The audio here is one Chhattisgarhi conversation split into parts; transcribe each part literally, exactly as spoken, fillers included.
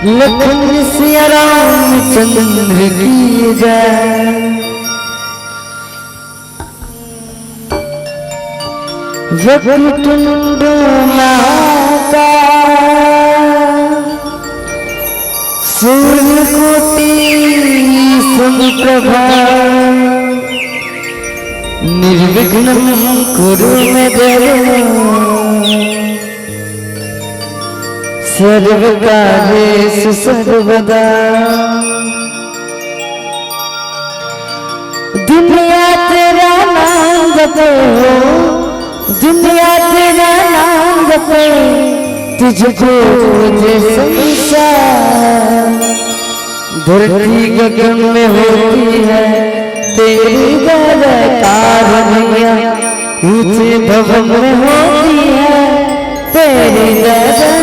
लखन सिया रामचंद्र की जय। वक्रतुंड महाकाय, सूर्यकोटि समप्रभा, निर्विघ्नं कुरु मे देव, सर्वकार्येषु सर्वदा। दुनिया तेरा नाम जपे हो, दुनिया तेरा नाम जपे, तुझको पूजे संसार। धरती गगन में होती है तेरी जयकार मैया, ऊंचे भवन में होती है तेरी जयकार।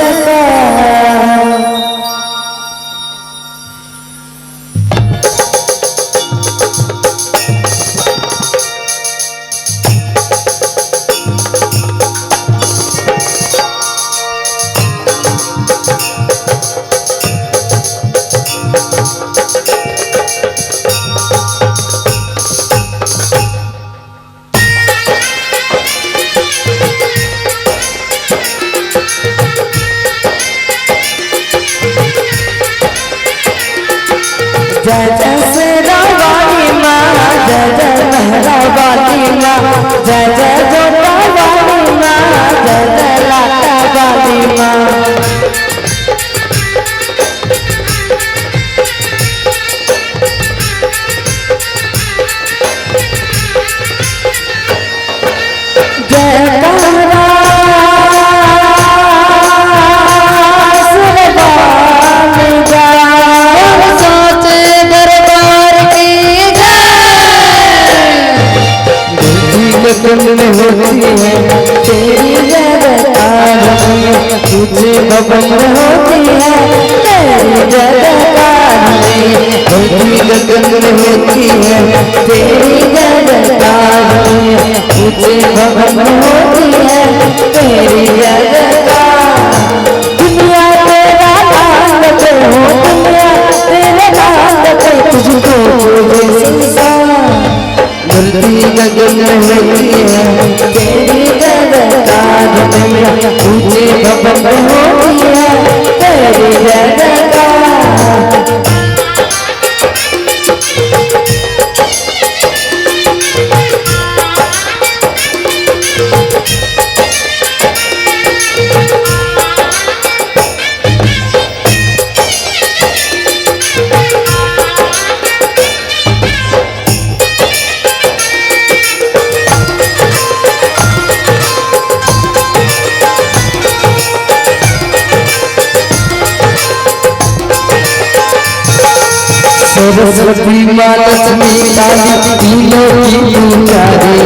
जय जय शेरा वाली माँ, जय जय मेहरा वाली माँ, जय जय जोता वाली माँ, जय जय लाटा वाली माँ। जयकारा सुरबान का, साचे दरबार की जय। धरती गगन में होती है तेरी जयकार, तुझे भवन में होती है तेरी जयकार। धरती गगन में होती है तेरी जयकार, ऊंचे भवन में होती है तेरी जयकार। दुनिया तेरा नाम जपे हो, दुनिया तेरे नाम जपे, तुझको पूजे संसार। धरती गगन में होती है तेरी जयकार, ऊंचे भवन में होती है तेरी जयकार। सरस्वती माँ लक्ष्मी काली तीनों की पुजारी,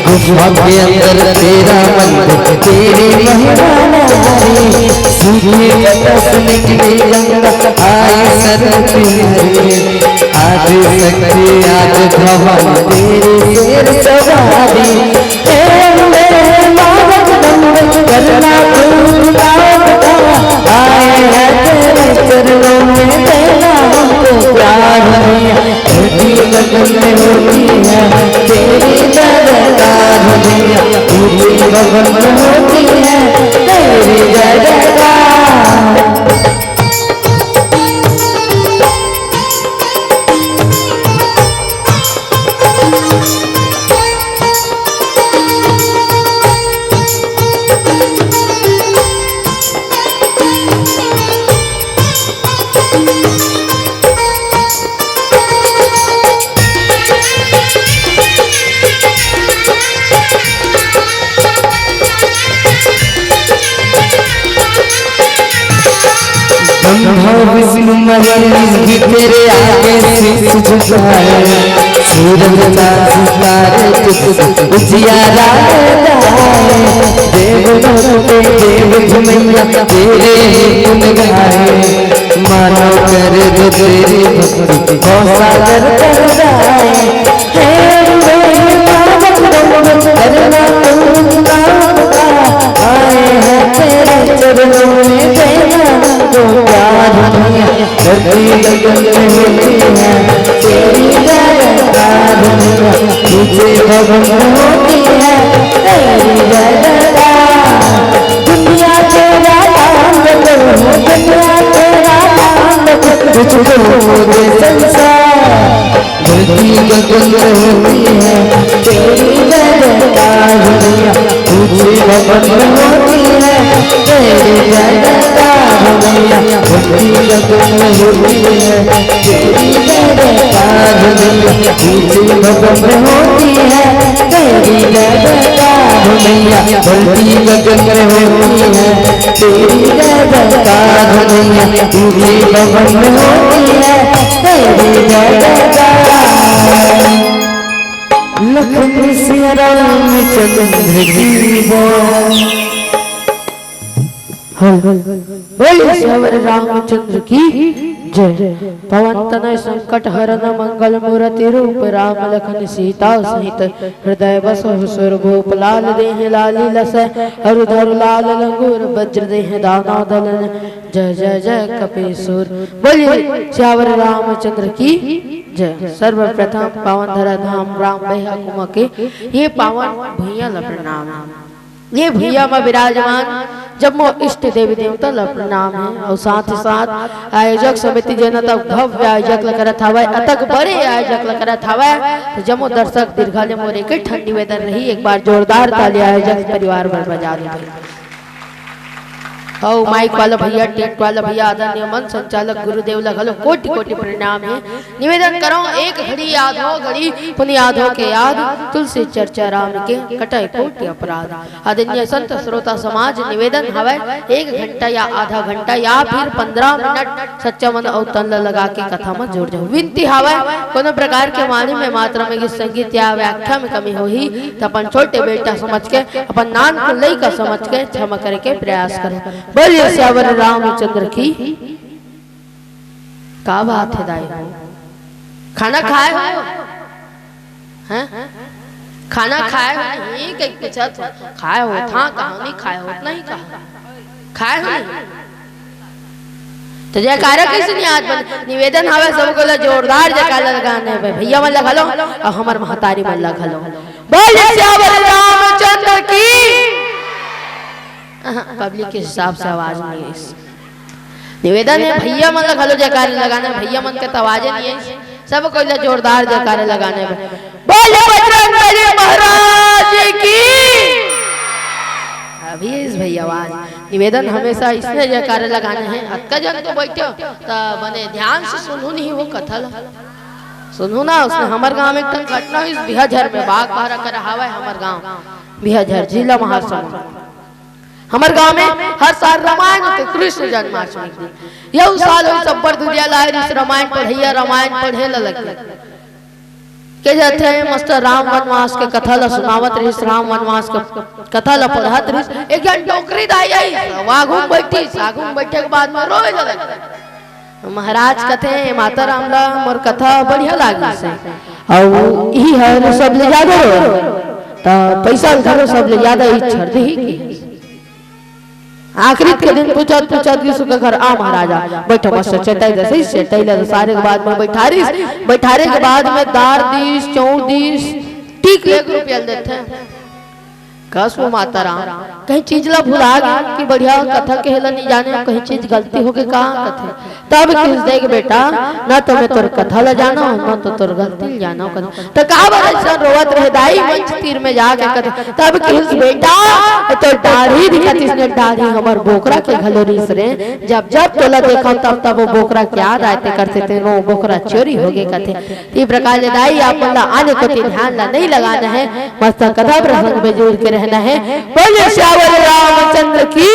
गुफा के अंदर तेरा मंदिर, तेरी महिमा न्यारी। सूर्य के तपस निकले गंगा आई सरस्वती। आदि शक्ति आदि भवानी तेरी शेर सवारी। हे अम्बे माँ जगदम्बे, करना तू का उपकार। आए हैं तेरे चरणों में, देना हमको प्यार मैया। धरती गगन में होती है तेरी जयकार मैया, ऊंचे भवन में होती है तेरी जयकार। ब्रह्मा विष्णु महेश भी तेरे आगे शीश झुकाए, सूरज चांद सितारे तुझसे उजियारा हो जाए। देवलोक के देव भी मैया तेरे ही गुण गाए, मानो कर दो तेरी भक्ति को सागर कर जाए। हे अम्बे माँ जगदम्बे, करना तू का उपकार। आए हैं तेरे चरणों में, देना हमको प्यार। होती है तेरी जय जयकार मैया, भक्ति गगन में होती है तेरी जय जयकार मैया, ऊंचे भवन में होती है तेरी जय जयकार मैया, भक्ति गगन में होती है तेरी जय जयकार मैया, ऊंचे भवन में होती है तेरी जय जयकार। लखन सिया रामचंद्र की जय। हल। बोल सियावर रामचंद्र की जय। पवन तनय संकट हरन मंगल मूर्ति रूप राम लखन सीता सहित हृदय बसहु सुरभूप लाल देहि लाली लसय अरु धरु लाल लंगूर वज्र देहि दाना दलन। जय जय जय कपीसूर। बोलिए सियावर रामचंद्र की जय। सर्वप्रथम पावन धरा धाम राम बेहा कुमा के ये पावन भुइयां ला प्रणाम। ये भुइयां म विराजमान जम्मो इष्ट देवी देवता ला प्रणाम हे। अउ साथ ही साथ आयोजक समिति जेन अतक भव्य आयोजक ला करत हवय, अतक बड़े आयोजक ला करत हवय, तो जम्मो दर्शक दीर्घा ले मोर एक ठन निवेदन रही, एक बार जोरदार ताली आयोजक परिवार बर बजा दो। अउ माइक वाला भैया, टेंट वाला भैया, आदरणीय मंच संचालक गुरुदेव ला घलो कोटि कोटि प्रणाम हे। निवेदन करौं, एक घड़ी याद हो, घड़ी पुनि याद हो के याद, तुलसी चर्चा राम के, कटय कोटि अपराध। आदरणीय संत श्रोता समाज, निवेदन हवय, एक घंटा या आधा घंटा या फिर पंद्रह मिनट सच्चा मन अउ तन ल लगा के कथा म जुड़ जाओ। विनती हवय, कोनो प्रकार के वाणी में, मात्रा में, गीत संगीत या व्याख्या में कमी होही, त अपन छोटे बेटा समझ के, अपन नान को लइका समझ के क्षमा करे के प्रयास करो। बोलिए सियावर रामचंद्र की। का बात हे दाई हो? खाना खाए हो? हैं? खाना खाए हो नहीं? कहीं पूछत हो। खाए हो था, कहा नहीं खाए हो, नहीं कहा। खाए हो नहीं? तो जयकारा कइसे नहीं आज बन-, निवेदन हवय सब को ला जोरदार जयकारा लगाना हे भैया मन ला घलो अउ हमर महतारी मन ला घलो। बोल सियावर रामचंद्र की। अहाँ, पब्लिक के हिसाब से आवाज नहीं है। निवेदन हे भैया मन ला घलो जयकारा लगाना हे, भैया मन के तो आवाजे नहीं है। सब कोई ला जोरदार जयकारा लगाना हे। बोल बजरंग बली महाराज की। अभी इस भैया आवाज। निवेदन हमेशा इसने जयकारा लगाना हे। अतका जन तो बैठे हो, त बने ध्यान से सुनहू नहीं वो कथा ला। सुनहू ना, उसने हमर गांव में एक ठन घटना होइस, बिहाझर में, बागबाहरा करा हवय हमर गांव, बिहाझर, जिला महासमुंद। हमर गांव में हर साल रामायण होथे, कृष्ण जन्माष्टमी के दिन। यहू साल होइस, अब्बड़ दुरिहा लाए रिहिस रामायण पढ़इया, रामायण पढ़े ला लगे। के जाथे, मस्त राम वनवास के कथा ला सुनावत रिहिस, राम वनवास के कथा ला पढ़त रिहिस। एक झन डोकरी दाई आइस, आघू म बइठिस, आघू म बइठे के बाद म रोए ला लगिस। महाराज कथे, "माता राम ला मोर कथा बढ़िया लागिस हे, अउ इही हर सबले जादा रोए, त पइसा घलो सबले जादा इही छर देही के।" आखिरी के दिन पूछत पूछत गिस ओकर घर, "आ महाराजा, बइठो, मस्त चटाई दे।" सही चटाई ला दसारे के बाद म बइठारिस, बइठारे के बाद म दार दिस, चाउर दिस, टीक ले एक रुपया ल देथे। कस वो माता राम, कहीं चीज ला भुला गे कि बढ़िया कथा कहे ला नहीं जाने, कहीं चीज गलती होगे का कथे। तब किहिस, "देख बेटा, ना तो मैं तोर कथा ला जानव, ना तो तोर गलती ला जानव," कथे। त काबर अइसन रोवत रहे दाई मंच तीर में जाके कथे। तब किहिस, "बेटा, तोर दाढ़ी दिखत इसने दाढ़ी हमर बोकरा के घलो रिहिस रे, जब जब तोला देखव तब तब वो बोकरा के याद आथे," कथे ते वो बोकरा चोरी होगे कथे। इस प्रकार ले दाई आप मन ला आने कोती ध्यान ला नहीं लगाना हे, मस्त कथा प्रसंग में जुड़ के रहना हे। बोलिए सियावर रामचंद्र की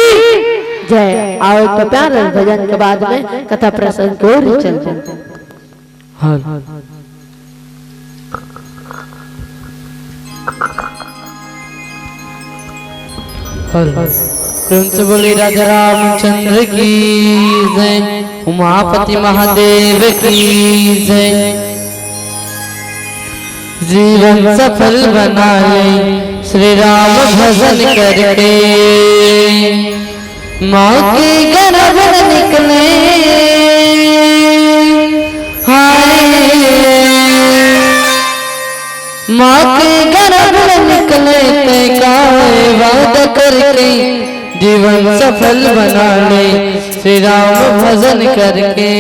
जय। आओ तो प्यारे भजन के बाद में कथा प्रसंग की ओर चलते हैं। हल। हल। प्रेम से बोली राजा रामचंद्र की जय, उमापति महादेव की जय। जीवन सफल बना ले श्री राम भजन करके, माँ के गर्भ न निकले, हाय। माँ के गर्भ न निकले, तय काय वादा करके, जीवन सफल बना ले श्री राम भजन करके।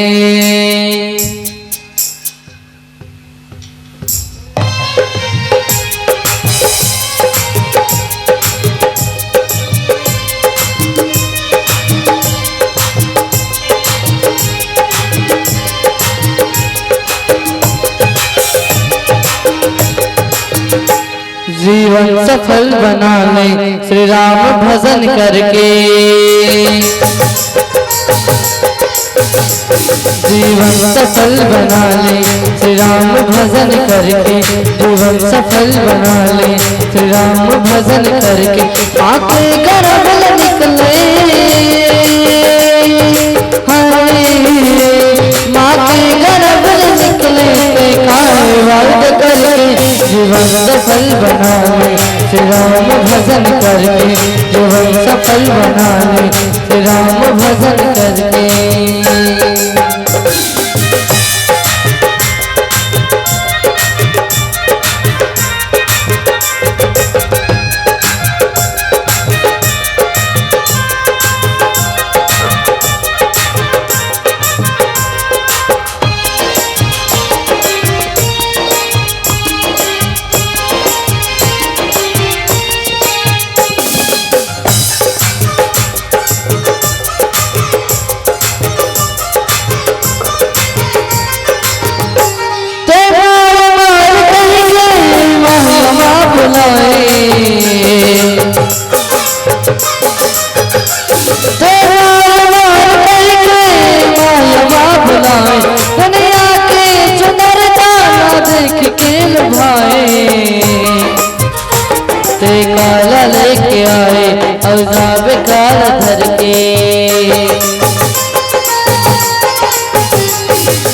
बना ले श्री राम भजन करके। जीवन सफल बना ले श्री राम भजन करके, जीवन सफल बना ले श्री राम भजन करके। आके गर्भ ले निकले, हाय, माँ के गर्भ ले निकले, ते काय वाद करके। जीवन सफल बना ले श्री राम भजन करके, जीवन सफल बना ले श्री राम भजन करके। तेरा मार कहिके महलमा बुलाए, तेरा मार कहिके महलमा बुलाए, दुनिया के चुनर तारा देख के लुभाए। ते काला लेके आए अउ जाबे काला धर के।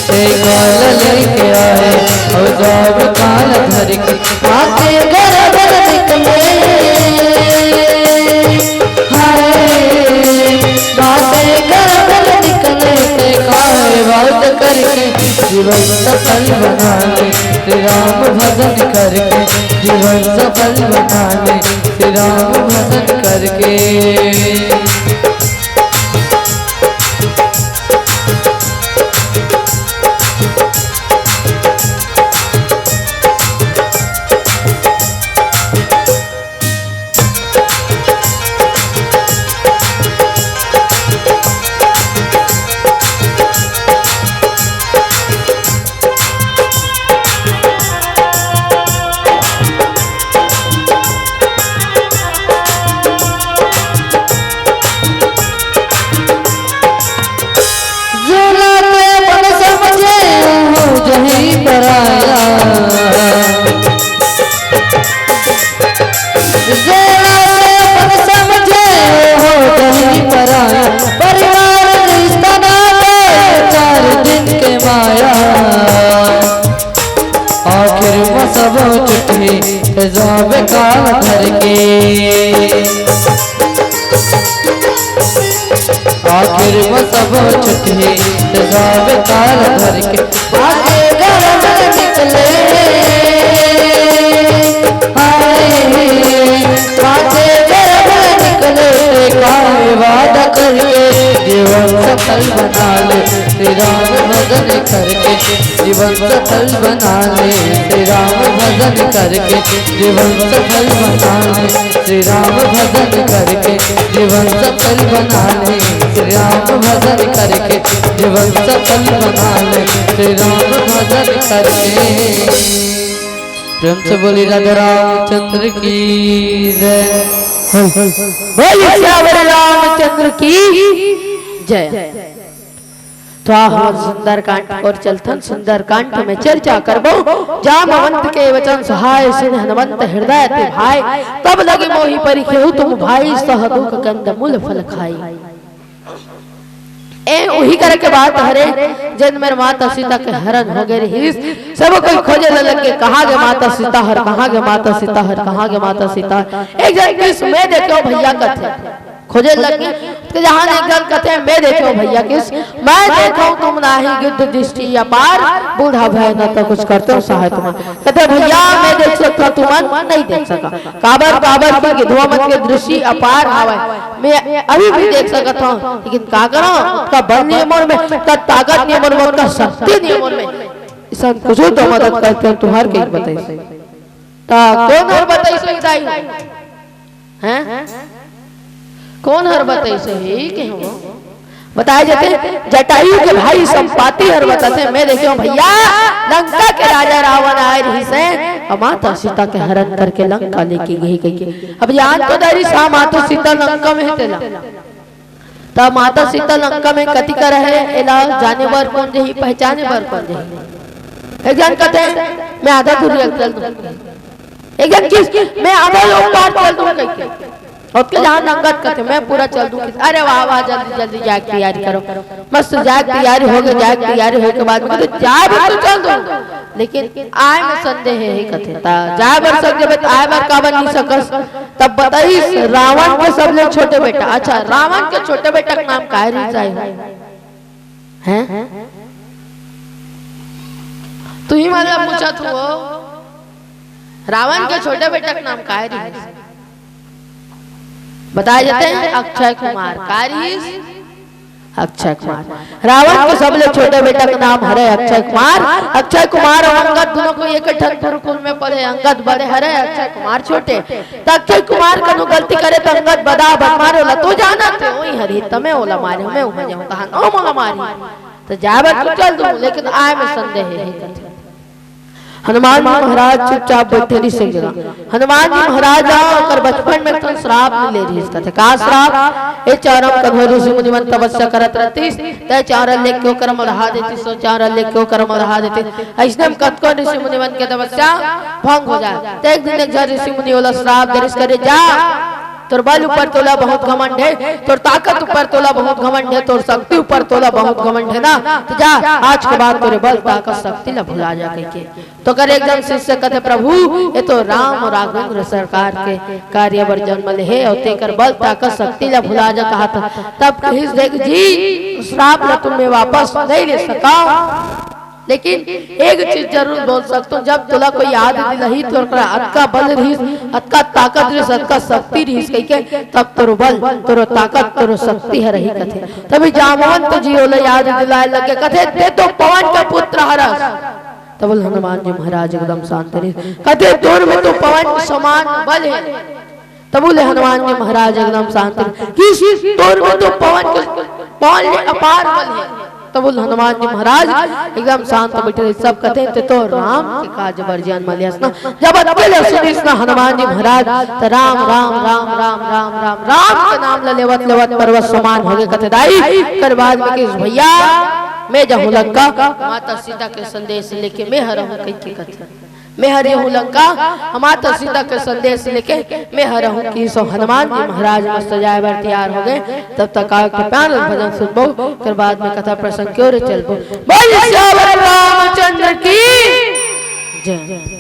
ते काला लेके आए अउ जाबे काला धर के। आके घर घर निकले, हाय, आके घर घर निकले। ते काय बात करके जीवन सफल बना ले श्री राम भजन करके, जीवन सफल बना ले श्री राम भजन करके। जेला ते अपन समझे, ओहू जही पराया। जेला ते अपन समझे, ओहू जही पराया। परिवार रिश्ता नाते, चार दिन के माया। आखिर म सबो छुटही, ते जाबे काला धर के। आखिर म सबो छुटही, ते जाबे काला धर के। आके घर में निकले, हाय, आके घर में निकले, ते काय वादा करके जीवन सफल बना ले। श्री राम भजन करके जीवन सफल बना ले, श्री राम भजन करके जीवन सफल बना ले, श्री राम भजन करके जीवन सफल बना ले, श्री राम भजन करके जीवन सफल बना ले, श्री राम भजन करके। प्रेम से बोली राधा रामचंद्र की जय। बोली सियावर रामचंद्र की जय। तो आ हमन सुंदरकांड ओर चलथन, सुंदरकांड में चर्चा करबो। जामवंत के वचन सुहाए, सुनि हनुमंत हृदय अति भाए। तब लगे मोहि परिखेहु तुम भाई, सह दुख कंदमूल फल खाई। ए उही करे के बात हरे, जेन मेर माता सीता के हरण हो गए रहिस। सब कोई खोजे ल लगे, कहाँ गे माता सीता हर, कहाँ गे माता सीता हर, कहाँ गे माता सीता हर। एक झन गिस, मैं देखेंव भैया कथे। खोजे लगे, त जहाँ एक झन कथे, मैं देखेंव भैया किस, मैं देखेंव तुम नाहीं गिद्ध दृष्टि अपार, बूढ़ा भय न तो कुछ करतेव सहाय तुम्हार। कथे, भैया, मैं देख सकथंव, तुमन नहीं देख सका। काबर, काबर कि गिद्धवा मन के दृष्टि अपार हावय। मैं अभी भी देख सकथंव, लेकिन का करंव, ओतका बल नइ हे मोर में, ओतका ताकत नइ हे मोर में, ओतका शक्ति नइ हे मोर में। अइसन कुछू तो मदद करतेव, तुंहर के बताइस। त कोन हर बताइस होही दाई? हैं? कोन हर बताइस होही कहेंव? बताए जाथे, जटायु के भाई संपाति हर बताथे, मैं देखेंव भैया, लंका के राजा रावण आए रहिस हे, माता सीता के हरण करके लंका लेके गे कहिके। अब जान तो डरिस हा माता सीता लंका में हे तेला। त माता सीता लंका में कति करा हे, एला जाने बर कोन जही, पहचाने बर कोन जही। एक झन कथे, "मैं आधा दूर चल दूं।" एक झन कहिस, "मैं आधा लोक पार चल दूं" कहिके। ओतके जहां अंगद कथे, "मैं पूरा चल दूं" कहिस। "अरे वाह, वाह, जल्दी, जल्दी जाए के तैयारी करो।" मस्त जाए के तैयारी होगे, जाए के तैयारी होए के बाद में कथे, "जाए बर तो चल दूं, लेकिन आए में संदेह हे" कथे। "त जाए बर सक जबे, त आए बर काबर नहीं सकस?" तब बताइस, "रावण के सबले छोटे बेटा।" अच्छा, रावण के छोटे बेटा के नाम काय रिहिस हे? हैं? तुही मन ला पूछत हो, रावण के छोटे बेटा के नाम काय रिहिस? बताए जाथे, अक्षय कुमार। काय रिहिस? अक्षय कुमार। रावण के सबले छोटे बेटा के नाम हरे अक्षय कुमार। अक्षय कुमार अउ अंगद दूनों कोई एक ठन गुरुकुल में पढ़े, अंगद बड़े हरे, अक्षय कुमार छोटे। त अक्षय कुमार कनो गलती करे त अंगद बदा बन मारे, ओला तो जानत हे, ओही हर हित में ओला मारे, मैं उहाँ जाऊं, तहां ओ मोला मारी। त जाए बर तो चल दूं, लेकिन आए में संदेह हे, हे कथे। हनुमान जी महाराज चुपचाप बैठे रहिस एक जगह। हनुमान जी महाराज ह ओकर बचपन में एक ठन श्राप ले रिहिस कथे। का श्राप? ए चांवरम कन्हो ऋषि मुनि मन तपस्या करत रहतिस, ते चांवरम लेके ओकर मलहा देतिस, ओ चांवरम लेके ओकर मलहा देतिस। अइसने में कतको ऋषि मुनि मन के तपस्या भंग हो जाए। त एक दिन एक झन ऋषि मुनि ओला श्राप दे रिहिस करे, "जा, तोर बल ऊपर तोला बहुत घमंड हे, तोर ताकत ऊपर तोला बहुत घमंड हे, तोर शक्ति ऊपर तोला बहुत घमंड हे ना, त जा, आज के बाद तोरे बल, ताकत, शक्ति ला भुला जा" कहिके। त ओकर एक झन शिष्य कथे, "प्रभु, ए तो राम अउ राघवेंद्र सरकार के कार्य बर जन्म ले हे, अउ तेकर बल, ताकत, शक्ति ला भुला जा" कहत हे। तब कहिस, "देख जी, श्राप ला तो मैं वापस नहीं ले सकंव।" लेकिन एक चीज जरूर बोल सकथंव, जब तोला कोई याद दिलाही, तोर करा अतका बल रिहिस, अतका ताकत रिहिस, अतका शक्ति रिहिस कहिके, तब तोरो बल, तोरो ताकत, तोरो शक्ति ह रही कथे। तभी जामवंत जी ओला याद दिलाए लगे, कथे, "ते तो पवन के पुत्र हरस।" तब बोले हनुमान जी महाराज एकदम शांत रहिस, कथे, "तोर में तो पवन के समान बल हे।" तब बोले हनुमान जी महाराज एकदम शांत रहिस, "किस तोर में तो पवन के, पवन ले अपार बल हे।" तब बोले हनुमान जी महाराज एकदम शांत बैठे रहिस। सब कथे, "ते तो राम के काज बर जन्म ले हस ना।" जब अतके ल सुनिस ना हनुमान जी महाराज, त राम, राम, राम, राम, राम, राम, राम के नाम ल लेवत, लेवत पर्वत समान होगे। कथे, "दाई, कर बाद में किस भैया, मैं जाहूं लंका, माता सीता के संदेश लेके मैं ह रहूं" कहिके कथे। "मैं ह रहूं लंका, माता सीता के संदेश लेके मैं ह रहूं" किहिस। हनुमान जी महाराज मस्त जाए बर तैयार होगे। तब तक आके प्यार भजन सुनबो, ओकर बाद में कथा प्रसंग के ओर चलबो। बोल सियावर रामचंद्र की जय।